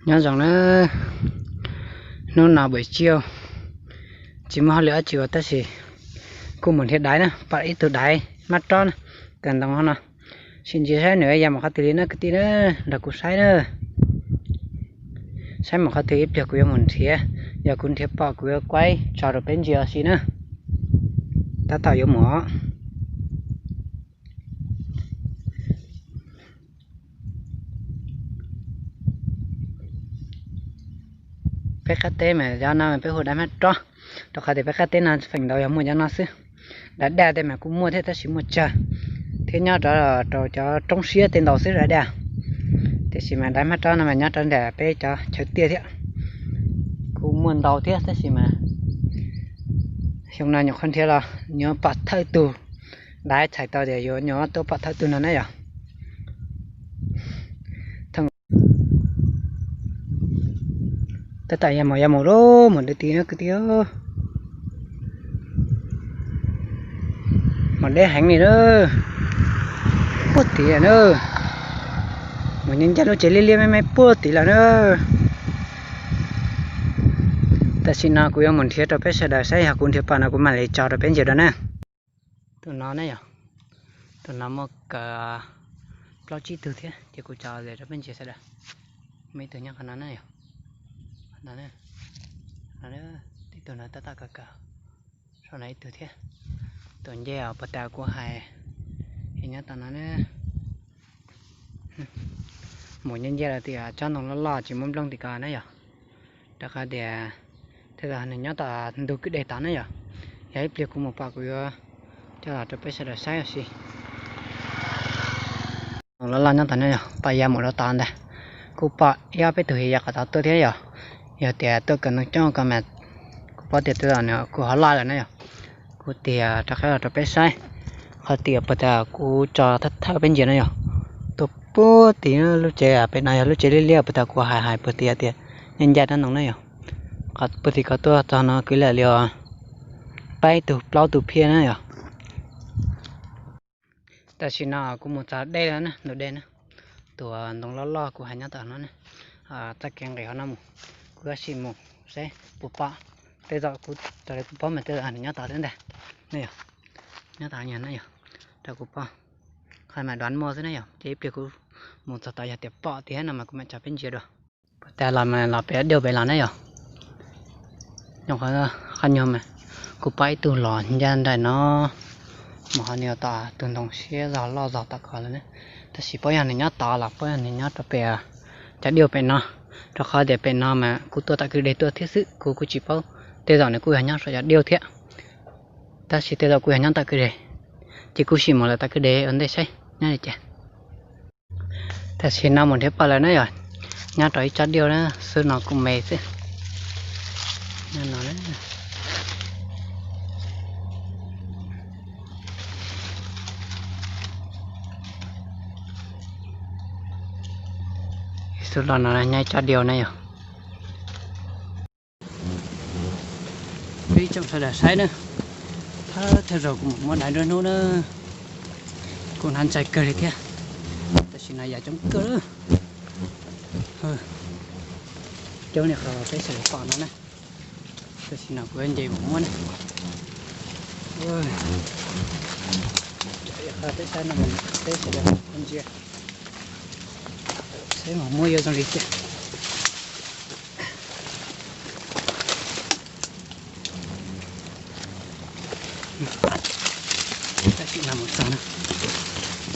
Nyob zoo na, hnub no buim tsiaj tsis muaj hauj lwm dab tsi ua tab sis kuj mus nrhiav daiv na, pom ib tug daiv mab rob na, kawm ntoo no. Sim ntsia saib nws ya mus qhov twg li na kwv tij na, nrog kuv saib na. Saib mus qhov twg ib pliag kuv yuav mus nrhiav, yog kuv nrhiav pom kuv yuav kuaib tso rau peb ntsia ua si na. Tab tom yuav mus. Peb qab teb mas cov no peb hu daiv mab rob, rau qhov tias peb qab teb no feem ntau yog muaj cov no xwb. Daiv daj tej mas kuj muaj thiab tab sis muaj tsawg, thiab nyob rau, rau cov roob siab tej ntau xwb daiv daj. Tiam sis mas daiv mab rob no mas nyob rau ntawm peb cov chaw tiaj thiab, kuj muaj ntau thiab tab sis mas xyoo no nyuam qhuav nrhiav los nyuam pom thawj tug, daiv txhais tau tias yuav nyuam tuaj pom thawj tug no na yom. Tab tom ya mus ya mus lawm, mus deb tid na kwv tij. Mus deb heev li na, puag tid lawm na. Mus nyob ncaj lub tsev liab liab me me puag tid lawm na. Tam sim no kuv yuav mus nrhiav rau peb sawv daws saib, yog kuv nrhiav pom no kuv mam li tso rau peb ntsia dua na. Tus no ne yom, tus no muaj kaum plaub tsib tug thiab ces kuv tso rau peb ntsia sawv daws. Muaj ib tug nyob qhov no ne yom, tib tug no tab tom kaw kaw, sau no ib tug thiab. Tus ncej os puag ta kuv hais, es nyob tom no ne. Mus nyob ncej los tias tsob ntoo loj loj tsis muaj nplooj tim ko na yom. Rau qhov tias tej zaum nws nyob tom ntug kwj deg tod na yom. Yog ib pliag kuv mus pom kuv yuav coj los rau peb sawv daws saib ua si. Ntoo loj loj nyob tod ne yom, pom ya mus rau tod ntag. Kuj pom ib ob peb tug ya qhov tod tuaj thiab yom. Yog tias tuaj kawm ntoo coob ko mas kuv paub tias tej zaum nws kuj ho loj lawm na yom. Kuv tias rov qab los rau peb saib, qhov tias puag ta kuv tso thawj peb ntsia na yom. Tuaj puag tim lub tsev pem no yog lub tsev liab liab puag ta kuv hais hais puag tim tias nyob ncaj tsob ntoo na yom. Puag tim ko tuaj txog no kwv lam li peb tug plaub tug phiaj na yom. Tam sim no kuv mus txog dej lawm na, ntug dej na. Tus ntoo loj loj kuv hais nyob tom no ne, txoj kev nqis hauv no mus, kuv yuav sim mus saib puas pom. Tej zaum kuv raws li kuv paub mas tej zaum nws nyob tod thiab ntag. Ne yom, nyob tod na yom, raws kuv paub. Qhov mas duav muaj xwb na yom, ces ib pliag kuv mus txog tod yog tias pom tiag no mas kuv mam tso peb ntsia dua. Puag ta los mas los pem diaj pem los na yom. Nyuam qhuav qhov nyuag mas kuv pom ib tug los ncaj nraim no, mas ho nws tom tus ntoo siab zog loj zog tom ko lawm na. Tab sis paub yog nws nyob tod los paub yog nws nyob rau pem cov diaj pem no, rau qhov tias pem no mas kuv tuaj tom kwj deg tuaj thiab xwb, kuv kuj tsis paub. Tej zaum nws kuj yog nyob saum cov diaj thiab, tab sis tej zaum kuj yog nyob tom kwj deg, ces kuj sim mus lawm tom kwj deg ua ntej saib nyob li cas. Tam sim no mus nrhiav pom lawm na yom, nyob rau ib tsob diaj na, xwb no kuj me xwb. Nyob no na. Xwb los no nyob ib tsob diaj na yom. Peb tsoom sawv daws saib na, thawj zaug kuv mus muab daiv nruab hnub na, kuv hnav ntshai kawg li thiab. Tam sim no yam coob kawg, coob li qhov peb sawv daws pom no na. Tam sim no kuv nce mus muab na. Qhov peb saib no, peb sawv daws ntsia, saib mas muab yuav zoo li cas. Tab sis no mus txog na,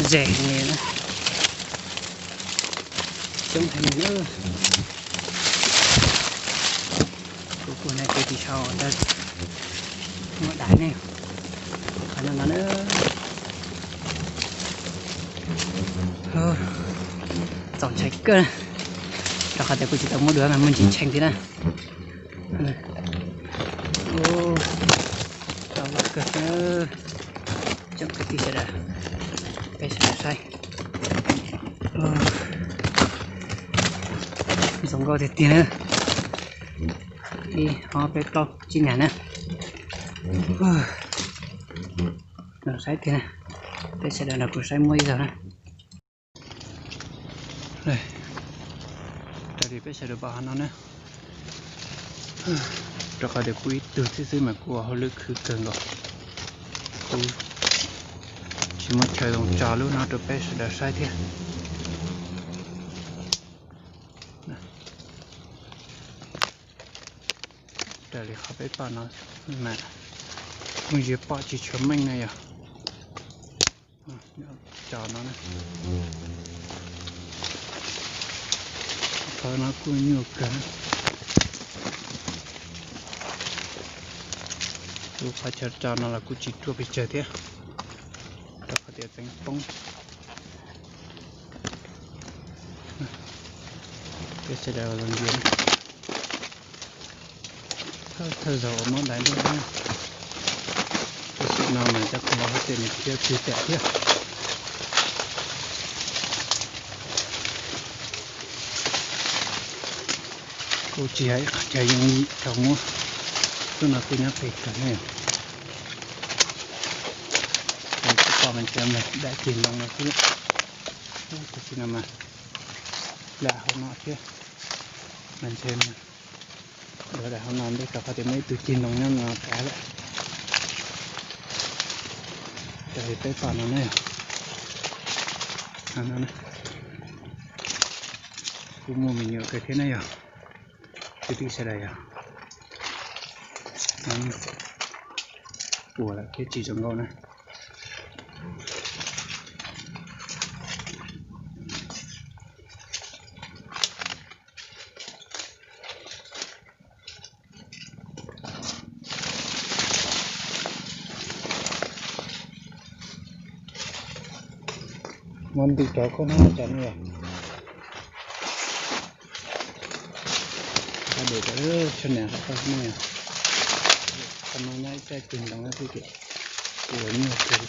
ze heev li na, coob heev li na. Kuv kuj hnav kev ris sau tas muab daiv ne, qhov no no na. Txaus ntshai kawg, rau qhov tias kuv tsis tau muab dua mas muaj ntsis tshee thiab na. Tau loj kawg, tsoom kwv tij sawv daws, peb sawv daws saib, zoo nkauj tiag tiag na. Ib ob peb plaub tsib nyag na. Saib tiag na, peb sawv daws nrog kuv saib muaj ib zaug na. Raws li peb sawv daws pom hauv no na, rau qhov tias kuv ib tug xwb xwb mas kuv ua hauj lwm khwv kawg nkaus, kuv tsis muaj chaw zoo tso lub no rau peb sawv daws saib thiab. Raws li qhov peb pom no mas kuj yuav pom tsis tshua meej na yog. Cov no, qhov no kuj nyuaj kawg. Lub qhov chaw tso no los kuj tsis ruaj pes tsawg thiab, rau qhov tias txeev poob. Peb sawv daws los ntsia, thawj zaug uas muab dai ntuj no, tam sim no mas cov khoom los hauv tsev nws tsis yog tsis tam thiab. Kuj tsis hais qhov chaw yooj yim thaum muab, lub no kuj nyob pem kawg ne. Kuj pom mas cov me dab ceg ntoo no xwb. Tam sim no mas lam hauv no thiab, mas ntshe mas dua daim hauv no ntej rau qhov tias muaj ib tug ceg ntoo nyob no kav lawm. Raws li peb pom no na yog, kuj muaj me nyuam kawg thiab na yog, kwv tij sawv daws yog, puas lawm thiab tsis zoo nkauj na. Muab ntim rau koj na, cov no yog dej rau sab nam qhov no, qhov no nyob ib txoj ceg ntoo no xwb ces ua nyuaj kawg.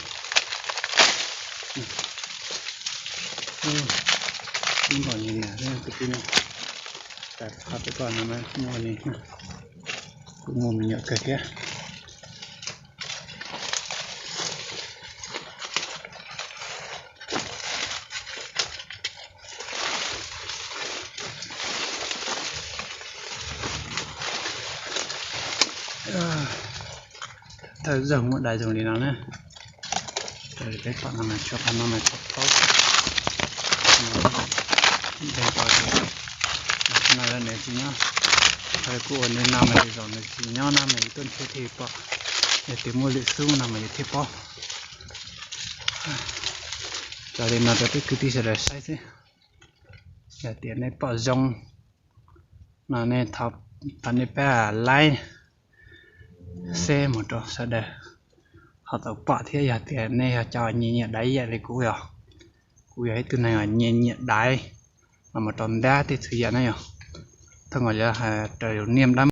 Ib npaum ni nam xwb kwv tij no, tas qhov peb pom no mas muaj li, kuj muaj me nyuam kawg thiab. Thawj zaug muab dai zoo li no na. Raws li peb pom no mas tshuav qhov no mas tshuav plaub, no nws tsis nyob, kuj ua nws no mas zaum nws tsis nyob no mas yus tuaj nrhiav thiaj pom, yog tias muaj lwm xub no mas yus thiaj paub. Raws li no rau peb kwv tij sawv daws saib xwb. Yog tias nej pom zoo no nej thov nej pab like, share mus rau sawv daws ho tau pom thiab. Yog tias nej yog cov nyiam nyiam daiv yam li kuv yog, kuv yog ib tug neeg uas nyiam nyiam daiv, los mus rau ntab tej txhua yam na yog, thov kom yog raws niaj ntab